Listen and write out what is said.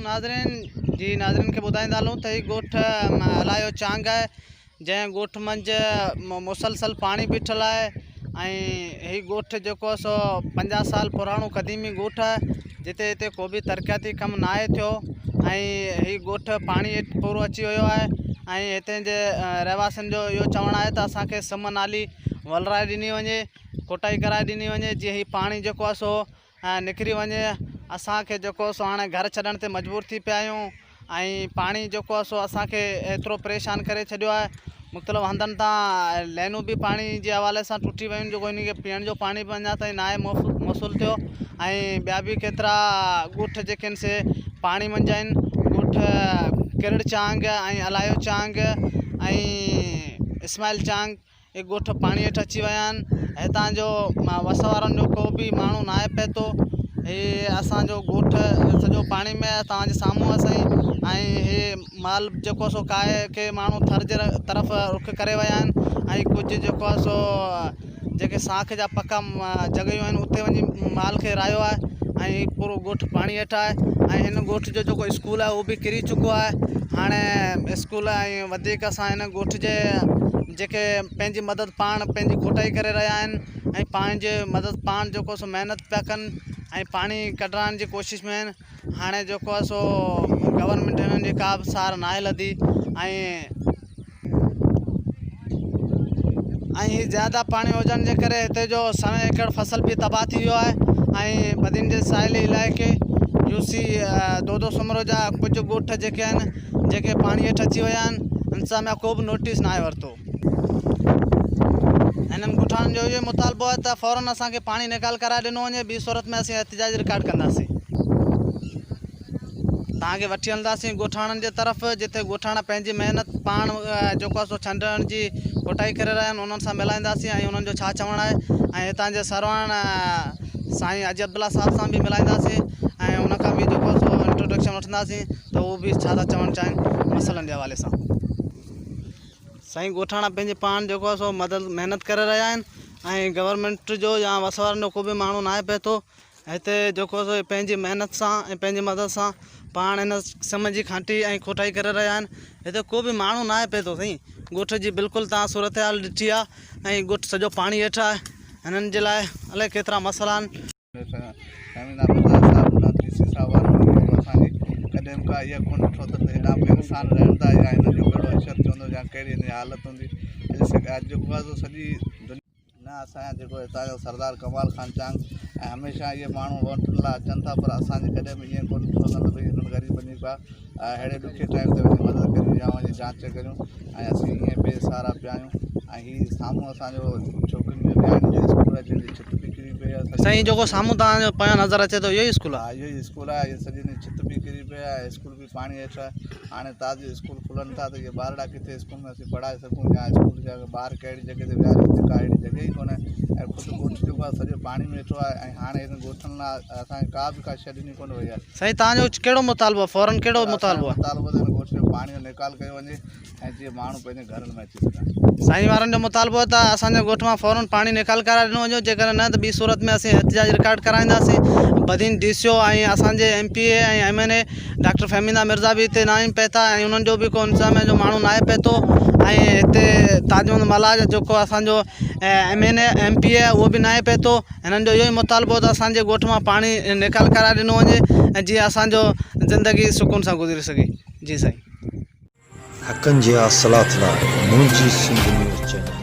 عليڪم ناظرين جي ناظرين کي ٻڌائيندا هلون ته هي ڳوٺ هلايو چانگ آهي جنهن ڳوٺ منجهه مسلسل پاڻي بيٺل آهي ۽ هي ڳوٺ جيڪو آهي سو پنجاهه سال پراڻو قديمي ڳوٺ آهي جتي هتي ڪو به ترقياتي ڪم ناهي ٿيو ۽ هي ڳوٺ پاڻي هيٺ پورو اچي ويو آهي ۽ هتي جي رهواسين جو اهو چوڻ آهي ته اسانکي سم نالي ولرائي ڏني وڃي کوٽائي ڪرائي ڏني وڃي جيئن هي پاڻي جيڪو آهي سو ۽ نڪري وڃي اسان کي جيڪو سو هاڻي گهر ڇڏڻ تي مجبور ٿي پيا آهيون ۽ پاڻي جيڪو آهي سو اسان کي ايترو پريشان ڪري ڇڏيو آهي مختلف هنڌن تان لينون به پاڻي جي حوالي سان ٽٽي ويون جيڪو ان کي پيئڻ جو پاڻي به اڃا تائين ناهي موصول ٿيو ۽ ٻيا به ڪيترا ڳوٺ جيڪي آهن سي پاڻي منجهه آهن ڳوٺ ڪرڙ چانگ ۽ الايو چانگ ۽ اسماعيل چانگ اهي ڳوٺ پاڻي هيٺ اچي ويا آهن هتان جو وس وارن جو ڪو به ماڻهو ناهي پهتو هي اسانجو ڳوٺ سڄو پاڻي ۾ آهي توهان جي سامهون آهي سائين ۽ هي مال جيڪو سو ڪاهي ڪي ماڻهو ٿر جي طرف رخ ڪري ويا آهن ۽ ڪجهه جيڪو آهي سو جيڪي ساک جا پڪا جڳهيون آهن اتي وڃي مال کي راهيو آهي ۽ پورو ڳوٺ پاڻي هيٺ آهي ۽ هن ڳوٺ جو جيڪو اسڪول آهي اهو به ڪري چڪو آهي هاڻي اسڪول ۽ وڌيڪ اسان هن ڳوٺ جي جيڪي پنهنجي مدد پاڻ پنهنجي کوٽائي ڪري رهيا آهن ۽ پنهنجي مدد پاڻ جيڪو سو محنت پيا ڪن ۽ پاڻي ڪڍرائڻ جي ڪوشش ۾ آهن هاڻي جيڪو آهي سو گورنمينٽ هنن جي ڪا به سار ناهي لڌي ۽ ۽ هي زياده پاڻي هجڻ جي ڪري هتي جو سوين ايڪڙ فصل به تباهه ٿي ويو آهي ۽ بدين جي ساحلي علائقي يو سي دودو سومرو جا ڪجهه ڳوٺ جيڪي آهن جيڪي پاڻي هيٺ اچي ويا آهن انتظاميا ڪو به نوٽيس ناهي ورتو هنن ڳوٺاڻن جو اهو مطالبو آهي ته فورن اسان کي پاڻي نيڪال ڪرائي ڏنو وڃي ٻي صورت ۾ اسين احتجاج رڪارڊ ڪنداسين. توهان کي وٺي هلنداسين ڳوٺاڻن جي طرف جتي ڳوٺاڻا پنهنجي محنت پاڻ جيڪو آهي سو ڇنڊڻ جي کوٽائي ڪري رهيا آهن انهن سان ملائينداسين ۽ انهن جو ڇا چوڻ آهي ۽ هتان جي سرواڻ سائين حاجي عبدالله صاحب سان به ملائينداسين ۽ ان کان به جيڪو آهي سو انٽروڊڪشن وٺنداسين ته هو به ڇا ٿا چوڻ چاهين مسئلن جي حوالي سان. سائين ڳوٺاڻا پنهنجي پاڻ جيڪو آهي سو مدد محنت ڪري رهيا آهن ۽ گورنمينٽ جو يا وس وارن جو ڪو به ماڻهو ناهي پهتو هتي جيڪو سو پنهنجي محنت سان ۽ پنهنجي مدد سان پاڻ هن سم جي کانٽي ۽ کوٽائي ڪري رهيا آهن هتي ڪو به ماڻهو ناهي پهتو سائين ڳوٺ جي بلڪل تان صورتحال ڏٺي آهي ۽ ڳوٺ سڄو پاڻي هيٺ آهي هنن جي لاء الائي ڪيترا مسئلا آهن. ڪڏهن به ڪا اها ڪونه ڏٺو اٿن ته هيڏانهن به انسان رهن ٿا يا هنن جو ڪهڙو حشر ٿيو هوندو يا ڪهڙي هن جي حالت هوندي اڄ جيڪو آهي سو سڄي دنيا نه اسان جا جيڪو هتان جو سردار ڪمال خان چانگ ۽ هميشه اهي ماڻهو ووٽن لاء اچن ٿا پر اسان جي ڪڏهن به ائين ڪونه ڏٺو اٿن ته ڀئي هنن غريبن جي ڪا اهڙي ڏکي ٽائيم تي وڃي مدد ڪريون يا وڃي جانچ ڪريون ۽ اسين ائين بي سهارا پيا آهيون ۽ هي سامهون اسان جو ڇوڪرين جو نياڻين جو اسڪول آهي جنهن جي ڇت به ڪري پئي آهي سائين جيڪو سامهون توهان جو پويان نظر اچي ٿو اهو ئي اسڪول آهي ها اهو ئي اسڪول آهي سڄي ڇت به ڪري پئي آهي اسڪول به پاڻي هيٺ آهي هاڻي تازو اسڪول کلن ٿا ته اهي ٻارڙا ڪٿي اسڪول ۾ اسين پڙهائي سگهون يا اسڪول جا ٻار ڪهڙي جڳهه تي ويهاريون اتي ڪا اهڙي جڳهه ئي ڪونهي ۽ خود ڳوٺ جيڪو آهي سڄو پاڻي ۾ ويٺو آهي ۽ هاڻي هنن ڳوٺن لاء اسان کي ڪا به ڪا شيء ڏني ڪونه وئي آهي. سائين توهان جو ڪهڙو مطالبو آهي فورن ڪهڙو مطالبو آهي؟ مطالبو ته هن ڳوٺ جو پاڻي جو نيڪال ڪيو وڃي ۽ جيئن ماڻهو پنهنجي گهرن ۾ اچي سگهن. سائين وارن جو مطالبو آهي ته اسان جي ڳوٺ مان فورن پاڻي نيڪال ڪرائي ڏنو وڃي جيڪڏهن نه ته ٻي صورت ۾ اسين احتجاج رڪارڊ ڪرائينداسين بدين ڊي سي او ۽ اسان جي M P A ۽ M N A doctor Fahmida Mirza به هتي ناهن پهتا ۽ انهن جو به ڪو انتظاميا جو ماڻهو ناهي پهتو ۽ هتي تاج محمد ملاح جيڪو اسان جو M N A M P A اهو به ناهي پهتو هنن جو اهو ئي مطالبو ته اسان جي ڳوٺ مان پاڻي نيڪال ڪرائي ڏنو وڃي ۽ جيئن اسان جو زندگي سڪون سان گذري سگهي جي سائين. حقن جي حاصلات لاء منهنجي سنڌ نيوز چينل.